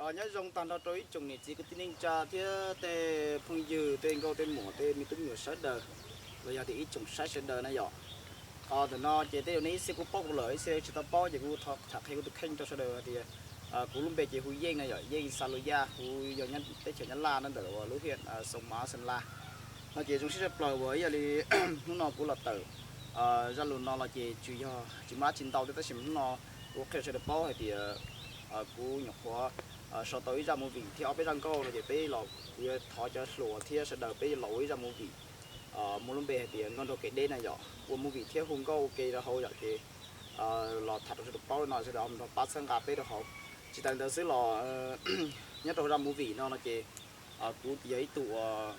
Nyob zoo tag nrho rau ib tsoom niam txiv kwv tij neej tsa thiab tej phooj ywg, tej nkauj tej muam, tej me tub me nyuam sawv daws, los yog tias ib tsoom saib sawv daws na yom. Ntawm no ces tej zaum nej ib txhia kuj paub kuv lawm, ib txhia tsis tau paub ces kuv thov tham qhia kuv tus kheej rau sawv daws hais tias kuv lub npe ces hu Yeej na yom, Yeej Xaluya, kuv yog nyob teb chaws Nyab Laj na, ntawm lub hiam Xoo Mav Xeem Las. No ces zoo siab tshaj plaws uas ib yam li hnub no kuv los tawm zaj lus no los ces tsis yog tsis muaj dab tsi ntau thiab, tab sis hnub no kuv qhia sawv daws paub hais tias kuv nyuam qhuav sau tau ib zaj movie thiab ob peb zaj nkauj no ces peb los, kuv yuav thov cov hluas thiab sawv daws peb los ua ib zaj movie muaj lub npe hais tias Nkauj Nraug Kev Deb na yom, ua movie thiab hu nkauj ua ke rau hauv yom, ces los tham rau sawv daws paub no sawv daws ho mus nrog pab txhawb nqa peb rau hauv. Tsis tas li ntawd xwb los nyob rau hauv zaj movie no no ces kuv yog ib tug uas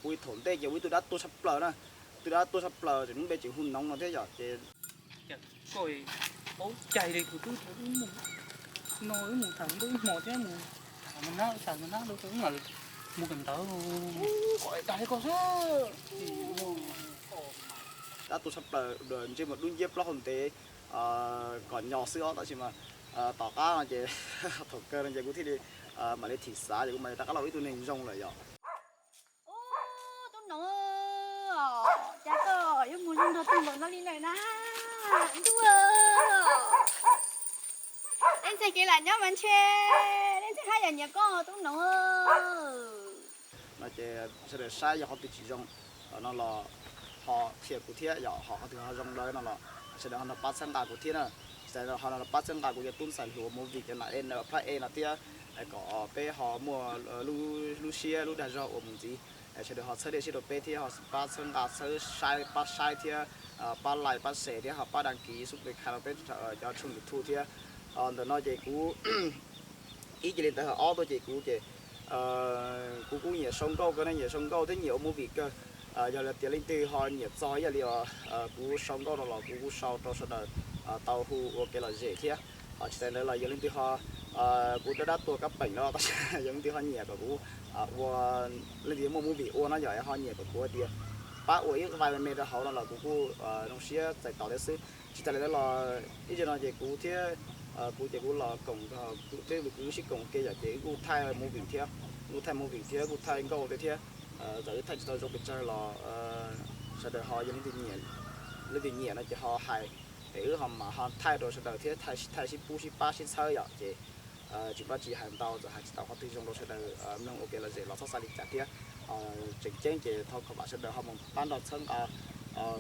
kuv thaum ntej ces ua ib tug dab tuag tshaj plaws na, ib tug dab tuag tshaj plaws ces lub npe tseem hu Noov no thiab yom ces. Koj paub cai li tus twb mus no wb mus tham ntuj ib hmo thiab mus tham nab tham nab rau wb mam mus kawm ntawv. Koj dag li koj xwb. Dab tuag tshaj plaws, ntsej muag dub nciab plaub hau ntev kom nyo xwb os, tab sis mas tom qab no ces thaum kawg no ces kuv thiaj li mam li thim xav ces kuv mam li rov qab los ua ib tug neeg zoo lawm yom. Ub, tub Noov, cas koj yuav mus zoo nrog tug npaum no li lawm na? Ntuj, leej twg kev lam nyob mas ntshe leej twg haj yam nyiam koj tub Noov. No ces sawv daws saib yog qhov twg tsis zoo no los ho qhia kuv thiab yom, ho qhov twg ho zoo lawm no los sawv daws ho nrog pab txhawb nqa kuv thiab na. Sawv daws ho nrog pab txhawb nqa kuv cov tub ntxhais hluas movie cov nam e na plab e no thiab, kom peb ho muaj lub siab lub dag zog ua mus ntxiv. Sawv daws ho txhawb diaj siab rau peb thiab ho pab txhawb nqa, txhawb saib, pab saib thiab pab like, pab share thiab ho pab đăng ký, subscribe rau peb cov tshooj YouTube thiab. Ntawm no ces kuv ib ce li ntawd ho ob tuaj ces kuv ces kuv kuj nyiam sau nkauj kawg ne, nyiam sau nkauj thiab nyiam ua movie kawg. Yog tias leej twg ho nyiam txog ib yam li kuv sau nkauj no los kuv kuj sau rau sawv daws tau hu ua kev lom zem thiab. Tsis tas ntawd los yog leej twg ho, kuv dab dab tuag kab peem no tab sis yog leej twg ho nyiam kom kuv ua, leej twg muaj movie ua no yog ho nyiam kom kuv hais tias pab ua ib vai me me rau hauv no los kuv kuj zoo siab txais tos thiab xwb. Tsis tas li ntawd los ib zaug no ces kuv thiab kuv ces kuv los koom nrog kuv thiab kuv wb sib koom ua ke yom, ces wb kuj thaij movie thiab, kuj thaij movie thiab kuj thaij nkauj thiab thiab. Txawm wb thaij tsis tau zoo pes tsawg los sawv daws ho yog leej twg nyiam no ces ho hais es wb ho mam ho thaij rau sawv daws thiab thaij sib pub sib pab sib txhawb yom. Ces tsis pab tsis hais ntau, txawm hais tsis tau qhov twg zoo rau sawv daws mloog ua kev lom zem los txhob xav li cas thiab. Tseem ceeb ces thov kom sawv daws ho mus pab nrog txhawb nqa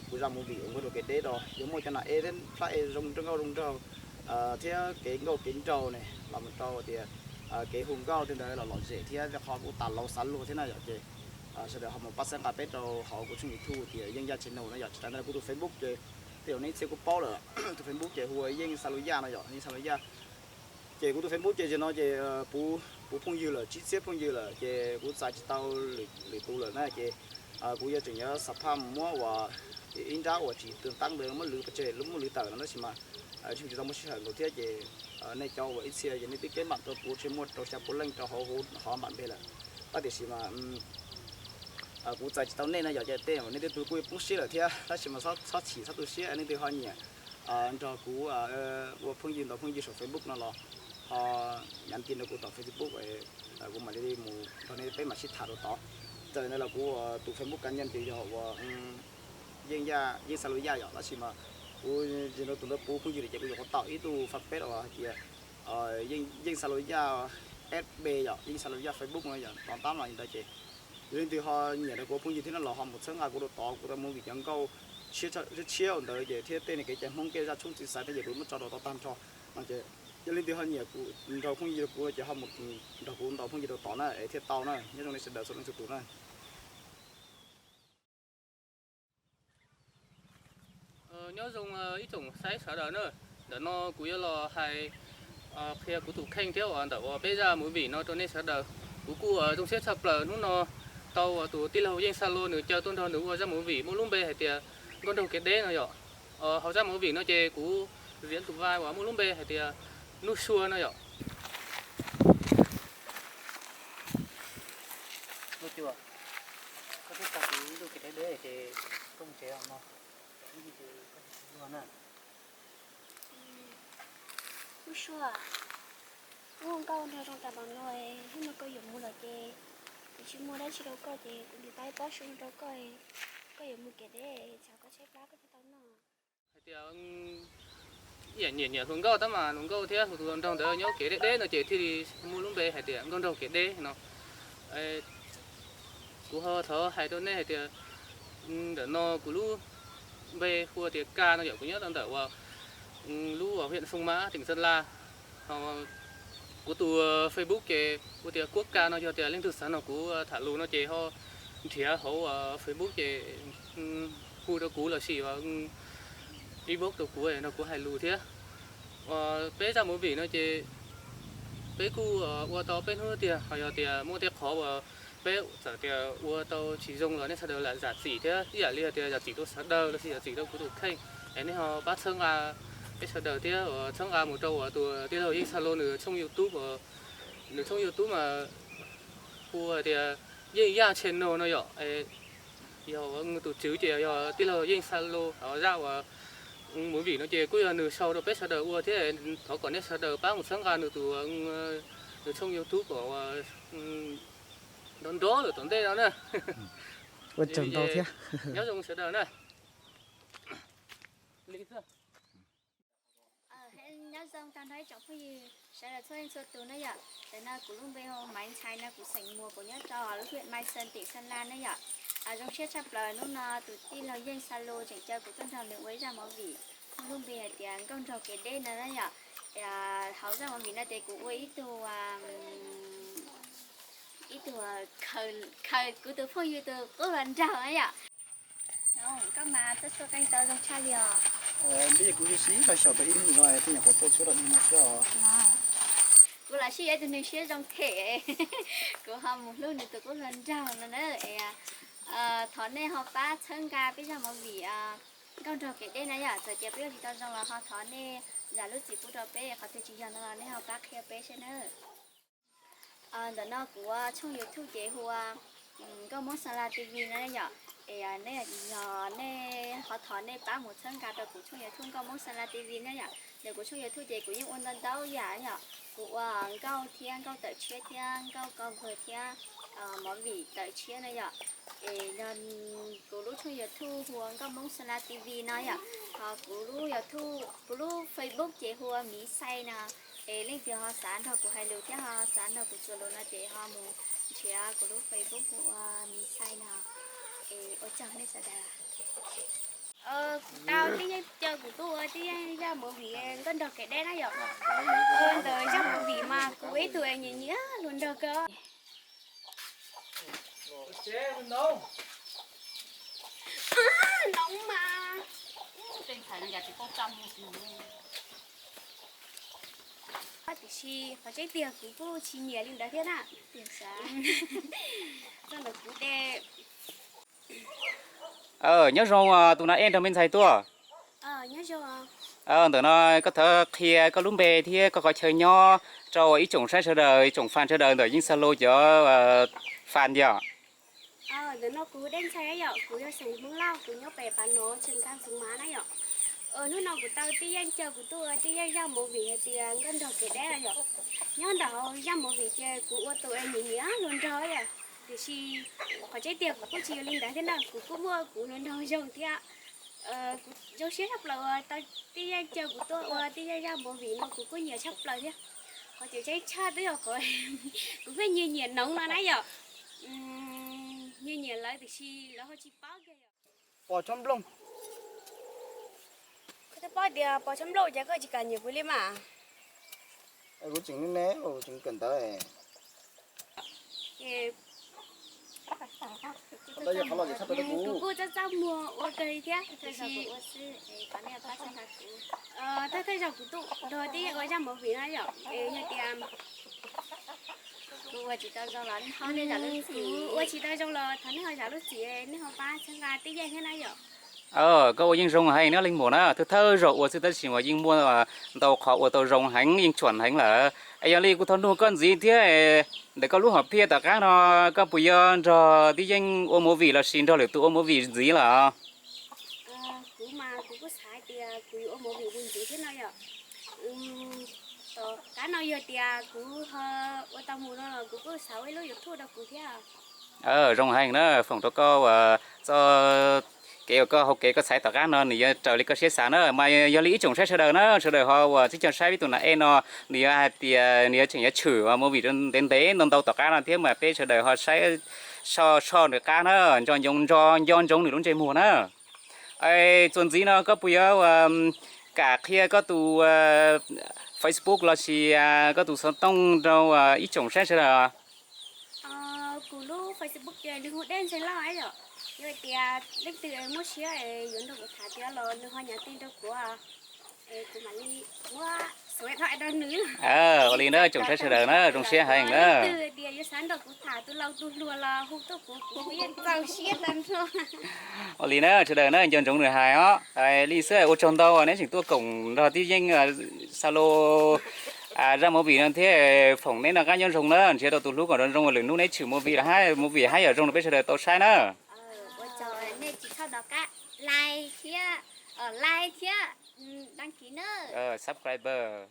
kuv zaj movie uas Nkauj Nraug Kev Deb no, yuav muaj cov nam e thiab plab e zoo nkauj zoo nraug thiab kev nkauj kev nraug ne los mus rau tias kev hu nkauj tej ntawd los lom zem thiab, qhov kuv tas laus xav luag thiab na yom. Ces sawv daws ho mus pab txhawb nqa peb rau hauv kuv tshooj YouTube tias Yeej Yaj Channel no yom. Tsis tas ntawd kuv tus Facebook ces tej zaum nej txhia kuj paub lawm, tus Facebook ces hu ua Yeej Xaluya no yom, Yeej Xaluya. Ces kuv tus Facebook ces zaum no ces puv phooj ywg lawm, tsib txhiab phooj ywg lawm, ces kuv txais tsis tau lwm tus lawm na. Ces kuv yuav tseem yuav xa phaj mus muab uas ib nrab uas tsis tu taab ntawd muab lwv pov tseg, muab lwv tawm no, tab sis mas tsis tau muaj sij hawm nkaus thiab. Ces nej cov uas ib txhia ces nej twb keb mam rau kuv, tsis muaj rau xya puas leej rau hauv hauv mam npe lawm, tab tiam sis mas kuv txais tsis tau nej no yom. Ces tej nej tej tug kuj poob siab lawm thiab, tab sis mas txhob chim txhob tu siab, nej twb ho nyiam nrog kuv ua phooj ywg ntaus phooj ywg saum Facebook no los ho nhắn tin rau kuv tom Facebook, kuv mam li mus nrog nej peb mam sib tham rau tod. Raws li ntawd los kuv tus Facebook cá nhân ces yog uas Yeej Yaj, Yeej Xaluya yom, tab sis mas kuv zis rau tus ntawd puv phooj ywg lawm ces kuv yuav qhuav tau ib tug fanpage uas hais tias Yeej Xaluya F B yom, Yeej Xaluya Facebook no yom, tom tab no li ntawd ces yog leej twg ho nyiam rau kuv ua phooj ywg thiab no los ho mus txhawb nqa kuv rau tod, kuv tau movie cov nkauj tshiab tshiab ntawd ces thiab tej kev cai Hmoob kev zaj tshoob txiv xaiv thiab ces kuv muab tso rau tod tag nrho no ces yog leej twg ho nyiam kuv nrog phooj ywg rau kuv ces ho mus nrog kuv ntaus phooj ywg rau tod na es thiaj tau na. Nyob zoo nej sawv daws txhua leej txhua tus na. Nyob zoo ib tsoom saib sawv daws na, ntawm no kuv yuav los hais qhia kuv tus kheej thiab uas ntawm uas peb zaj movie no rau nej sawv daws. Kuv kuj zoo siab tshaj plaws hnub no tau uas tus tij laug Yeej Xa Lua nws caw tuaj nrog nws ua zaj movie muaj lub npe hais tias Nkauj Nraug Kev Deb no yom. Hauv zaj movie no ces kuv diễn tus vai uas muaj lub npe hais tias Nuj Sua no yom. Nuj Sua, koj twb tau kuv ib tug kev deb deb ces koj mus tsev no, ib ntsis ces koj mus na. Nuj Sua, Ua nkauj nraug zoo tas los no, hnub no koj yuav mus lawm ces kuv tsis muaj dab tsi rau koj ces kuv ntim taub pob su rau koj, koj yuav mus kev deb, tsam koj tshaib plab koj tsis tau noj. Hais tias, ib yam nyiam nyiam hluas nkauj tab mas hluas nkauj thiab hluas nraug ntawd nyob kev deb deb no ces thiaj li muaj lub npe hais tias nkauj nraug kev deb no. Kuv ho thov hais rau nej hais tias, ntawm no kuv lub npe hu tias Ka no yom, kuv nyob rau ntawm uas lub uas huyện Sông Mã, tỉnh Sơn La. Kuv tus Facebook ces hu tias Kuab Ka no, yog tias leej twg xav nrog kuv tham lus no ces ho nrhiav hauv Facebook ces hu rau kuv lossis inbox rau kuv nrog kuv hais lus thiab. Peb zaj movie no ces peb kuj ua tau peb hnub tiag, ho yog tias muaj tej qhov uas peb txawm tias ua tau tsis zoo los nej sawv daws lam zam txim thiab, ib yam li hais tias zam txim rau sawv daws lossis zam txim rau kuv tus kheej, es nej ho pab txhawb nqa peb sawv daws thiab, txhawb nqa mus rau uas tus tij laug Yeej Xa Lu nws tshooj YouTube, nws tshooj YouTube mas hu hais tias Yeej Yaj Channel no yom. Yog tus tswv ces yog tij laug Yeej Xa Lu, zaj uas movie no ces kuj yog nws sau rau peb sawv daws ua thiab, thov kom nej sawv daws pab mus txhawb nqa nws tus, nws tshooj YouTube uas nrov nrov lawm tom ntej no na. Ua tsaug ntau thiab. Nyob zoo sawv daws na. Nyob zoo tag nrho ib tsoom phooj ywg sawv daws txhua leej txhua tus na yom. Ntawm no kuv lub npe hu Maiv Ntxhais no, kuv xeem Muas, kuv nyob rau lub huyện Mai Sơn, tỉnh Sơn La na yom. Zoo siab tshaj plaws hnub no tus tij laug Yeej Xa Lu tseem caw kuv tuaj nrog nws ua ib zaj movie, muaj lub npe hais tias Nkauj Nraug Kev Deb no na yom. Hauv zaj movie no ces kuv ua ib tug, ib tug khaws kuv tus phooj ywg tus qub hluas nraug na yom. Koj mas txawj tshuab qeej tau zoo tshaj li os. Npeb kuv sib sib xyaum tau ib hnub no, tej nyuam qhuav txawj tshuab tau ib hnub no xwb os. Kuv los sib yuav tus neeg siab zoo them, kuv ho mus hlub nws tus qub hluas nraug no na. Thov nej ho pab txhawb nqa peb zaj movie Nkauj Nraug Kev Deb na yom. Txawm tias peb ua tsis tau zoo los ho thov nej zam lub txim pub rau peb, qhov twg tsis yog no los nej ho pab qhia peb seb nawb. Ntawm no kuv tshooj YouTube ces hu ua Nkauj Hmoob Sa La T V no yom. Es nej, nej ho thov nej pab mus txhawb nqa rau kuv tshooj YouTube Nkauj Hmoob Sa La T V na yom. Ntawm kuv tshooj YouTube ces kuv yeej ua ntau ntau yam yom. Kuv ua nkauj thiab nkauj tawm tshiab thiab nkauj cover thiab movie tawm tshiab na yom. Es yog kuv lub tshooj YouTube hu ua Nkauj Hmoob Sa La T V no yom. Ho kuv lub YouTube, kuv lub Facebook ces hu ua Miv Xais no. Es leej twg ho xav nrog kuv hais lus thiab ho xav nrog kuv txuas lus no ces ho mus nrhiav kuv lub Facebook hu ua Miv Xais no. Es ua tsaug nej sawv daws. Kuv tau Tij Yeej caw kuv tuaj ua Tij Yeej zaj movie Nkauj Nraug Kev Deb na yom. Ntawm zaj movie mas kuv ua ib tug es nyiam nyiam hluas nraug kawg. Noo mas. Tiam sis qhov tseeb tiag kuv kuj tsis nyiam li ntawd thiab na. Tiam sis txoj ntawm kuv de. Nyob zoo tus nas ej nrog me ntxhais tuaj. Ntawm no koj thov qhia koj lub npe thiab koj qhov chaw nyob rau ib tsoom saib sawv daws, ib tsoom fan sawv daws ntawm Yeej Xa Lu cov fan yom. Ntawm no kuv Dej Ntxhais yom, kuv yog xeem Hmoob Lauj, kuv nyob pem Phav Nov, Tseem Nkas Xeev Mas na yom. Hnub no kuv tau Tij Yeej caw kuv tuaj ua Tij Yeej zaj movie hais tias Nkauj Nraug Kev Deb na yom. Nyob ntawm hauv zaj movie ces kuv ua tus es nyiam nyiam hluas nraug yom. Tiam sis qhov tseeb tiag kuv kuj tsis yog li ntawd thiab na, kuv kuj muaj kuv hluas nraug zoo thiab. Kuv zoo siab tshaj plaws uas tau Tij Yeej caw kuv tuaj ua Tij Yeej zaj movie no, kuv kuj nyiam tshaj plaws thiab. Qhov tseem ceeb tshaj twb yog qhov kuv pheej nyiam nyiam Noov no na yom. Nyiam nyiam lawv tiam sis lawv ho tsis paub kiag yom. Pos chob nplooj. Koj twb paub tias pos chob nplooj ces koj tsis kam nyiam kuv li mas. Kuv tseem ne, kuv tseem kawm ntawv. Kuv kuj txaj txaj muag ua kawg li thiab, tiam sis thawj thawj zaug kuv tuaj nrog Tij Yeej ua zaj movie no yom, es yog tias kuv ua tsis tau zoo los nej ho zam lub txim, ua tsis tau zoo los thov nej ho zam lub txim, nej ho pab txhawb nqa Tij Yeej thiab na yom. Koj ua yeej zoo heev na leej muam na, thawj thawj zaug ua xwb tab sis mas yeej muaj ntau qhov ua tau zoo heev, yeej tshuam heev lawm. Es yog li kuv thov nug koj ntxiv thiab, ntawm koj lub hom phiaj tom qab no koj puas yuav nrog Tij Yeej ua movie lossis nrog lwm tus ua movie ntxiv lawm? Kuv mas kuv kuj xav hais tias kuv yuav ua movie ntxiv thiab no yom. Tom qab No yog tias kuv ho ua tau mus no los kuv kuj xav ua ib lub YouTube rau kuv thiab. Zoo heev na, foom rau koj uas txoj kev uas koj hauv kev koj txhais tom qab no nws yuav raws li koj siab xav na. Mas yog li ib tsoom saib sawv daws na, sawv daws ho uas tib co saib ib tug nam ej no, nws yuav hais tias nws yuav tseem yuav tshwm ua movie ntev ntev ntau ntau tom qab no thiab mas peb sawv daws ho saib soj soj nws qab na, nco ntsoov nco ntsoov nws lub ntsej muag na. Txuas ntxiv no koj puas yuav kam qhia koj tus Facebook los sis koj tus xov tooj rau ib tsoom saib sawv daws? Kuv lub Facebook ces nws hu Dej Ntxhee Lauj yom. Yog tias leej twg muaj siab yuav nrog kuv tham thiab los nws ho nhắn tin rau kuv, kuv mam li muab số điện thoại rau nws. Ua li na tsoom saib sawv daws na, zoo siab heev na. Leej twg tias yuav xav nrog kuv tham tus laus tus hluas los hu tuaj kuv, kuv yeej txaus siab tag nrho. Ua li na sawv daws na, nco ntsoov nws hais os. Li xwb ua tsaug ntau neb tseem tuaj koom nrog tib yeej xa lus zaj movie no thiab foom neb noj qab nyob zoo na, nrhiav tau tus hlub kom zoo zoo lwm hnub neb tshwm movie los hab movie hab yam zoo rau peb sawv daws tau saib na. Ua tsaug nej tsis txhob dov qab like thiab, like thiab đăng ký na. Subscriber.